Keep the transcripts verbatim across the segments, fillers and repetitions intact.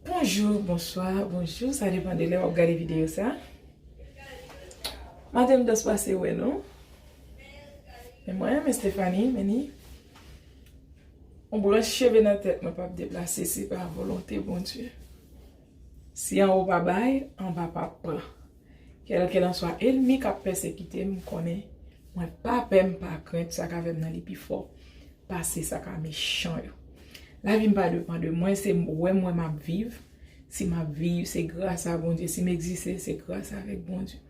Bonjou, bonswa, bonjou, sa depann de lè w ap gade videyo sa. Maten m just pase wè nou. Men mwen, men Stephanie, men ni yon branch cheve nan tèt mwen p ap deplase, se pa volonte Bondye. Si anwo pa bay, anba p ap pran. Kèlkelanswa ènmi k ap pèsekite m, konnen mwen pa pè, m pa krent, sa k avè m nan li pi fò pase sa k a mechan yo. Lavi m pa depann de mwen, se wè mwen m ap viv. Si m ap viv, se gras a Bondye. Si m egziste, se gras avèk Bondye.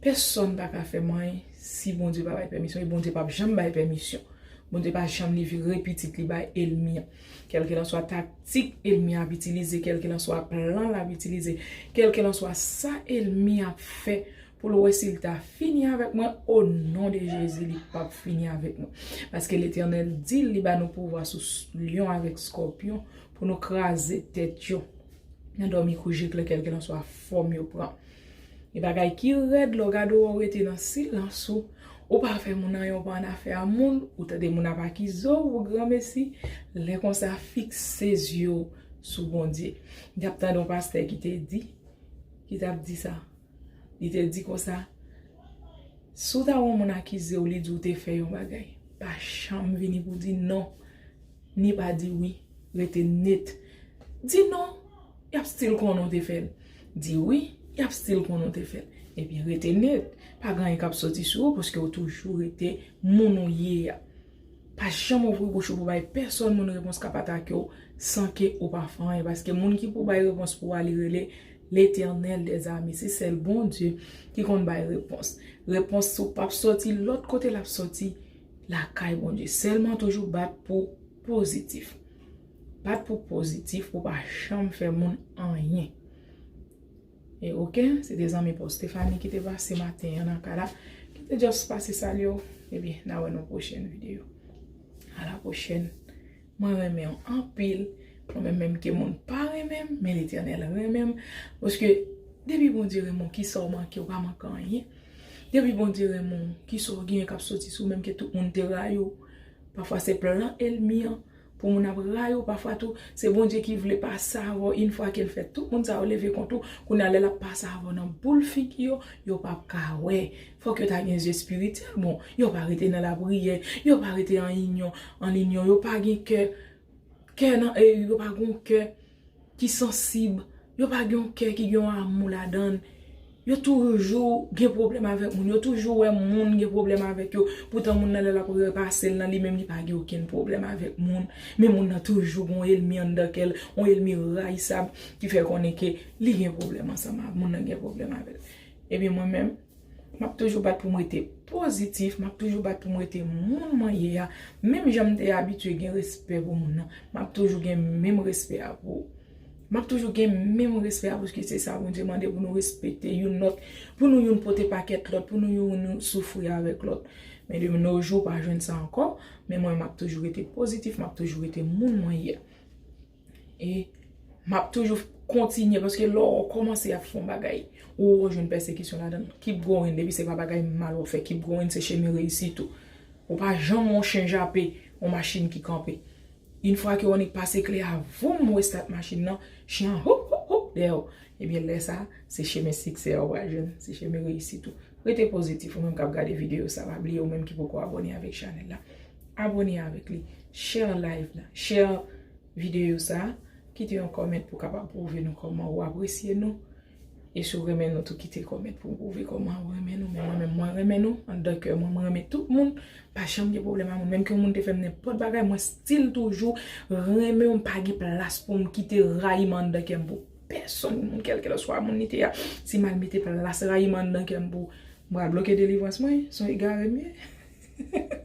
Pèsonn pa ka fè m anyen si Bondye pa bay pèmisyon, e Bondye p ap janm bay pèmisyon. Bondye pa janm livre pitit li bay ènmi an. Kèlkelanswa taktik ènmi an ap itilize, kèlkelanswa plan l ap itilize, kèlkelanswa sa ènmi an ap fè pou l wè si l ta fini avèk mwen, o non de Jezi, li p ap fini avèk mwen. Paske Letènèl di l, li ba nou pouvwa sou s- lyon avèk skòpyon pou nou kraze tèt yo. Nan dòmi kou je klè, kèlkelanswa fòm yo pran. E bagay ki rèd, lè w gade w, ou rete nan silans ou, ou pa fè moun anyen, ou pa annafè a moun, ou tande moun ap akize w, ou granmesi, lè konsa fikse zye w sou Bondye. M t ap tande yon pastè ki te di, ki t ap di sa. Li te di konsa, si w ta wè yon moun akize w, li di w te fè yon bagay, pa janm vini pou di non, ni pa di wi, rete net. Di non, y ap still konnen w te fè l. Di wi, y ap still konnen w te fè l. Ebyen, rete net. Pa gen anyen k ap soti sou ou, paske w toujou rete moun ou ye a. Pa janm ouvri bouch ou pou bay pèsonn moun repons k ap atake w san ke ou pa fè anyen. Paske moun ki pou bay repons pou ou a, li rele Letènèl dèzame. Se sèl Bondye ki konn bay repons. Repons ou p ap sòti lòt kote, l ap sòti lakay Bondye. Sèlman toujou bat pou pozitif. Bat pou pozitif, pou pa janm fè moun anyen. E oke, se te zanmi pa w Stephanie ki te pase maten an nan kay la, ki te just pase salye w. Ebyen, n a wè nan pwochèn videyo. A la pwochèn. Mwen renmen w anpil. Mwen menm, menm ke moun pa renmen m, men Letènèl renmen m. Paske depi Bondye renmen w, kisa w manke, ou pa manke anyen. Depi Bondye renmen w, kisa w genyen k ap soti sou ou, menm ke tout moun te rayi w. Pafwa se plan ènmi an pou moun ap rayi w. Pafwa tou, se Bondye ki vle pase avè w. Yon fwa ke l fè tout moun sa yo leve kont ou, kounye a lè l ap pase avè w nan boul figi yo, yo p ap ka wè. Fòk yo ta gen zye espirityèl. Bon, yo pa rete nan lapriyè, yo pa rete an inyon, an linyon, yo pa gen kè, kè nan, e, yo pa gen kè ki sansib, yo pa gen yon kè ki gen yon amou ladan l. Yo toujou gen pwoblèm avèk moun, yo toujou wè moun gen pwoblèm avèk yo. Poutan moun nan lè l ap repase l nan li menm li pa gen okenn pwoblèm avèk moun. Men moun nan toujou gen yon ènmi anndan kè l, yon ènmi rayisab ki fè konnen ke li gen pwoblèm ansanm ak moun nan gen pwoblèm avè l. Ebyen mwen menm, m ap toujou bat pou m rete pozitif, m ap toujou bat pou m rete moun mwen ye a. Menm jan m te abitye gen respè pou moun nan, m ap toujou gen menm respè a pou ou. M ap toujou gen menm respè a, paske se sa Bondye mande pou nou respekte youn lòt, pou nou youn pote pakèt lòt, pou nou youn soufri avèk lòt. Men de nos jours, pa jwenn sa ankò, men mwen, m ap toujou rete pozitif, m ap toujou rete moun mwen ye a. E m ap toujou kontinye, paske lè w kòmanse ap fè yon bagay, ou jwenn pèsekisyon ladan l. Keep going, depi se pa bagay mal w ap fè, keep going, se chemen reyisit ou. Ou pa janm yon chen jape, yon machin ki kanpe. Yon fwa ke w annik pase kle a, voum, ou estat machin nan, chen an, hop, hop, hop, dèyè w. Ebyen, lè sa, se chemen siksè a w pral jwenn, se chemen reyisit ou. Rete pozitif, ou menm k ap gade videyo sa, pa bliye ou menm ki poko abòne avèk chanèl la. Abòne avèk li, share live la, share videyo sa, kite yon comment pou kapab pwouve nou kòman ou apresye nou. E si w renmen nou tou, kite comment pou w pwouve kòman ou renmen nou. Men mwen menm, mwen renmen nou. Anndan kè mwen, mwen renmen tout moun. Pa janm gen pwoblèm a moun. Menm ke yon moun te fè m nenpòt bagay, mwen still toujou renmen w. M pa gen plas pou m kite rayi m anndan kè m pou pèsonn moun, kèlkelanswa moun li te a. Si m al mete plas rayi m anndan kè m pou, m pral bloke delivrans mwen, se yon egare m ye.